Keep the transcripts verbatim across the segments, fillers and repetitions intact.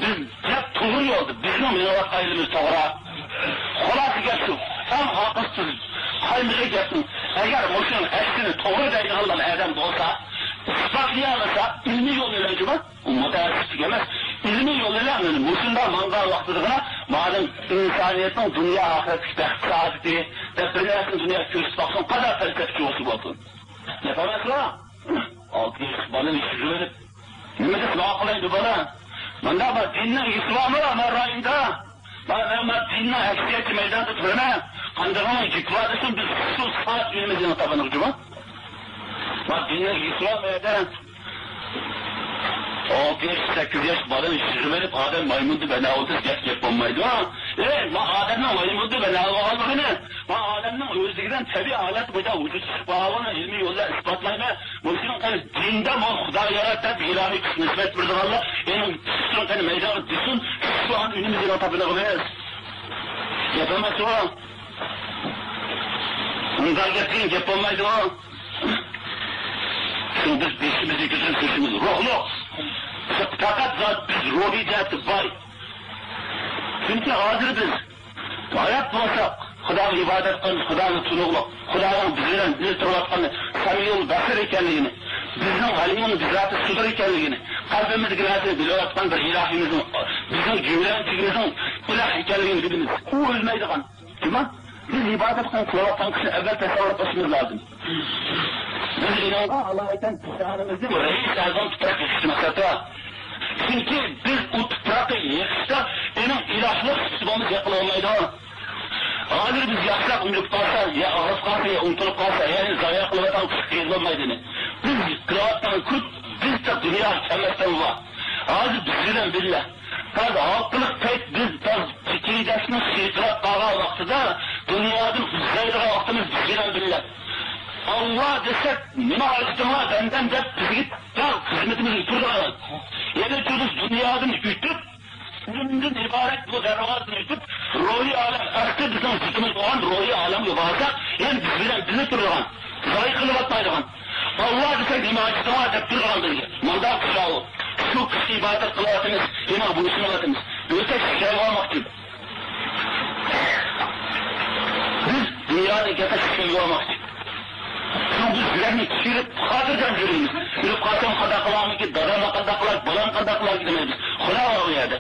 بىز گەپ توغرا يولدا، بىزنىڭ مېڭىۋاتقان يولىمىز توغرا. خۇلاسە گەپ شۇ. ئەڭ ھاقىقىتى قايمىقى گەپنىڭ، ئەگەر مۇشۇنىڭ ئەسلىنى توغرا دەيدىغانلار ئادەم بولسا، ئىسپاتلىيالىسا، ئىلمىي يول بىلەن جۇما، ئۇ مۇتەئەسسىپلىك ئەمەس، ئىلمىي يول بىلەن مۇشۇنداق ماڭغان ۋاقتىدىغىنا، مادەم ئىنسانىيەتنىڭ دۇنيا ئاخىرەتتىكى بەخت سائادىتى دەپ بىر نەرسىنى دۇنياغا كۆرسىتىپ باقسۇن، قانداق پەلسەپىچى بولسا بولسۇن. گەپ ئەمەسلا. ئالتە ياشلىق بالىنى يۈزۈۋېلىپ، نېمە دەپ دۇئا قىلايدۇ بالا؟ مۇنداق بار، دىننىڭ ئىگىسى بارمۇ مەن رايوندا؟ مەن، مەن، مەن دىننىڭ ئەكسىيەتچى مەيدانىدا تۇرىمەن. قاندىقىڭ گېپى بار دېسۇن، بىز شۇ سائەت ئۆيىمىزنى تاپىمىز جۇما. مەن دىننىڭ ئىگىسى بارمۇ يەردە؟ ئالتە ياش، سەككىز ياش بالىنى يۈزۈۋېلىپ، ئادەم مايمۇن دەپ ئەنە ئولتۇرسا گەپ، گەپ بولمايدۇ. ئەي، ما ئادەمنىڭ مايمۇن دەپ ئەنە ئالغانلىقىنى، ما ئادەمنىڭ ئۆزلۈكىدىن تەبىئىي ھالەت بويىچە ۋۇجۇدقا چىقىپ قالغانلىقىنى ئىلمىي يول بىلەن ئىسپاتلايمەن. مۇشۇنىڭ قېنى دىندا مۇ خۇدا يارات دەپ ئىلاھىي كۈچ نىسبەت بېرىدىغانلار، ئېنىڭ تۇتۇشنىڭ قېنى مەيدانغا دېسۇن، شۇ ئان ئۈنۈمىزنى تاپىدىغىنىمىز. گەپ ئەمەس ئۇ. ئۇنداق گەپ دېگەن گەپ بولمايدۇ. شۇ بىز بېشىمىزنى كۆتۈرۈپ تۇرۇشىمىز روھلۇق. بىز پەقەت زات، بىز روھىي جەھەتتە باي. چۈنكى ھازىر بىز ھايات بولساق، خۇداغا ئىبادەت قىلىمىز، خۇدانى تونۇغلۇق، خۇدانىڭ بىز بىلەن بىللە تۇرۇۋاتقان سەمىئۇل بەسىر ئىكەنلىكىنى، بىزنىڭ ئەلىمۇل بىزاتى سۇدۇر ئىكەنلىكىنى، قەلبىمىزدىكى نەرسىنى بىلىۋاتقان بىر ئىلاھىمىزنىڭ، بىزنىڭ گۈۋلەنچۈكىمىزنىڭ ئىلاھ ئىكەنلىكىنى بىلىمىز. ئۇ ئۆلمەيدىغان. جۇما، بىز ئىبادەت قىلىپ قىلىۋاتقان ئىشنى ئەۋۋەل تەسەۋۋۇر قىلىشىمىز لازىم. بىز ئېنىڭغا ئالايىتەن پىشانىمىزنى رەئىس ئەزام تۇپراق يېقىشنى مەقسەت قىلىمىز. چۈنكى بىز ئۇ تۇپراقنى يېقىشتا ئېنىڭ ئىلاھلىق سۈپىتى بولمىسا يېقىلىۋالمايدۇ. ھازىر بىز ياقساق ئۆلۈپ قالسا، يا ئاغرىپ قالسا، يا ئۇنتۇلۇپ قالسا، يەنى زايە قىلىۋاتقان قىلىپ قىينىلالمايدۇ. بىز قىلىۋاتقان كۈچ، بىز دۇنياغا كەلمەستىن بۇرۇن. ھازىر بىز بىلەن بىللە. تازا ھالقىلىق پەيت، بىز تاز چېكىدەكنىڭ شىرقىراپ قالغان ۋاقتىدا، دۇنيادىن ئۇزايدىغان ۋاقتىمىز بىز بىلەن بىللە. ئاللا دېسەك، نېمە ھاجىتىڭ بار بەندەم دەپ بىزگە تاز خىزمىتىمىزنى تۇرىدىغان. يەنە تۇرۇش دۇنيادىن ئۆتۈپ، ئۆلۈمدىن ئىبارەت بۇ دەرۋازىدىن ئۆتۈپ، روھىي ئالەم ئەسلى بىزنىڭ زىتىمىز بولغان روھىي ئالەمگە بارساق، يەنە بىز بىلەن بىللە تۇرىدىغان، زايە قىلىۋاتمايدىغان. ئاللا دېسەك، نېمە ھاجىتىڭ بار دەپ تۇرىدىغان بىزگە. مۇنداق كۈچ ئۇ. شۇ كۈچكە ئىبادەت قىلىۋاتىمىز، ئېنىڭ بويسۇنۇۋاتىمىز. ئۆتە شەيۋاماقچى. بىز دۇنيانى گەپە شەيۋاماقچى. شۇ بىز يۈرەكنى چىرىپ، خاتىرجەم يۈرىمىز. ئۆلۈپ قالسام قانداق قىلارمىكىن، دادام قانداق قىلار، بالام قانداق قىلار دېمەيمىز. خۇدا بار ئۇ يەردە.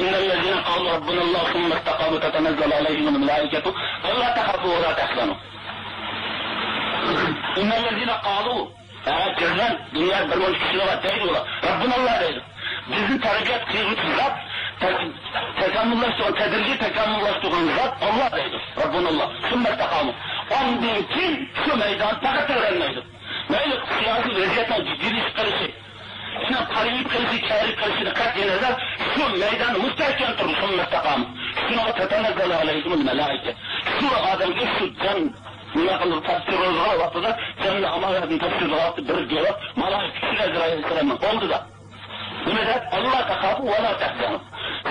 إن الذين قالوا ربنا الله ثم استقاموا تتنزل عليهم الملائكة ألا تخافوا ولا تحزنوا. إن الذين قالوا، ھە، جەزمەن دۇنيا بىر مۇنچە كىشىلەر بار دەيدۇ ئۇلار. ربنا الله دەيدۇ. بىزنى تەربىيە قىلغۇچى زات، تە-، تاكامۇللاشتۇرغان، تەدرىجىي تاكامۇللاشتۇرغان زات ئاللا دەيدۇ. ربنا الله. ثم استقاموا. ئاندىن كېيىن شۇ مەيداننى پەقەت تەۋرەنمەيدۇ. مەيلى سىياسىي ۋەزىيەتنىڭ جىددىيلىشىپ قېلىشى، شۇنىڭ قارىيىپ قېلىشى، كەرىيىپ قېلىشىدىن قەتئىينەزەر، شۇ مەيداندا مۇستەھكەم تۇرىدۇ، ثم استقاموا. شۇنىڭغا تتنزل عليهم الملائكة. شۇ ئادەمگە شۇ جان نېمە قىلىدۇ، تاپشۇرۇلغان ۋاقتىدا، جاننى ئامانەتنى تاپشۇرىدىغان ۋاقتىدا بىر جاۋاب مالائىكە چۈشىدۇ ئەزرائىل ئەلەيھىسسالامنىڭ ئالدىدا. نېمە دەپ؟ ألا تخافوا ولا تحزنوا.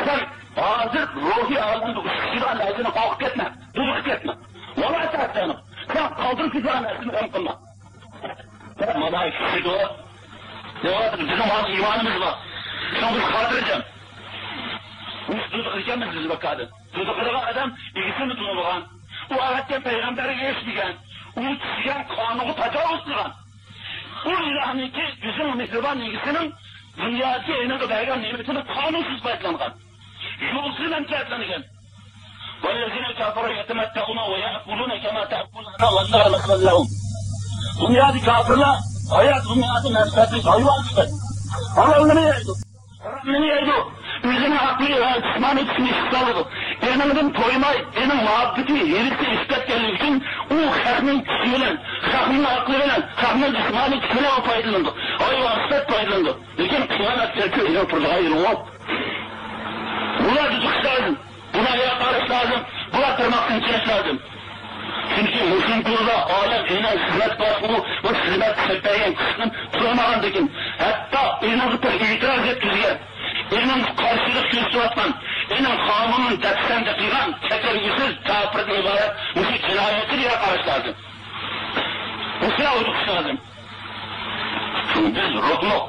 سەن ھازىر روھىي ئالەمدە ئۇچۇشىدىغان نەرسىدىن قورقۇپ كەتمە، بۇزۇلۇپ كەتمە. ولا تحزنوا. سەن قالدۇرۇپ كېتىدىغان نەرسىنى غەم قىلما. مانا شۇ دۇئا. دەۋاتىمىز، بىزنىڭ ھازىر ئىمانىمىز بار. شۇڭا بىز خاتىرجەم. بىز دۇدۇق ئىكەنمىز بىز ۋاكادىن. دۇدۇق قىلىدىغان ئادەم ئىگىسىنى تونۇمىغان. ئۇ ئەۋەتكەن پەيغەمبەرگە ئېرىشمىگەن. ئۇ چۈشۈرگەن قانۇنغا تاجاۋۇز قىلغان. ئۇ ئىلاھنىڭكى، بىزنىڭ مېھرىبان ئىگىسىنىڭ دۇنيادىكى ئېنىڭغا بەرگەن نېمىتىنى قانۇنسىز پايدىلانغان. يولسىز مەنپەئەتلەنگەن. والذين كفروا يتمتعون ويأكلون كما تأكل الأنعام والنار مثوى لهم. دۇنيادا كاپىرلار ھايات دۇنيادا مەنپەئەتلىك ھايۋان سۈپەت. ئاللا نېمە دەيدۇ؟ نېمە دەيدۇ؟ ئۆزىنىڭ ئەقلى ۋە جىسمانىي كۈچىنى ئىشقا سالىدۇ. ئېنىڭدىن تويماي، ئېنىڭ مۇھەببىتى، ھېرىسى ئىشقا كەتكەنلىكى ئۈچۈن ئۇ خەقنىڭ كۈچى بىلەن، خەقنىڭ ئەقلى بىلەن، خەقنىڭ جىسمانىي كۈچى بىلەن ئۇ پايدىلىنىدۇ. ھايۋان سۈپەت پايدىلىنىدۇ. لېكىن قىيامەت كۈنى ئېنىڭ تۇرىدىغان يېرىڭ يوق. بۇلارنى تۇتۇش لازىم. بۇلارغا قاراش لازىم. بۇلار تىرناقتىن چېلىش لازىم. چۈنكى مۇشۇ كۈنلەردە ئالەم ئېنىڭ خىزمەت قىلىش، ئۇ، ئۇ خىزمەت سەپەيگەن قىسمىدىن تۇرمىغاندىكىن، ھەتتا ئېنىڭغا بىر ئېتىراز يەتكۈزگەن، ئېنىڭغا قارشىلىق كۆرسىتىۋاتقان، ئېنىڭ قانۇنىنى دەپسەندە قىلغان كەچۈرگۈسىز كاپىردىن ئىبارەت مۇشۇ جىنايەتچىلەرگە قاراش لازىم. مۇشۇلارنى تۇتۇش لازىم. بىز روھلۇق،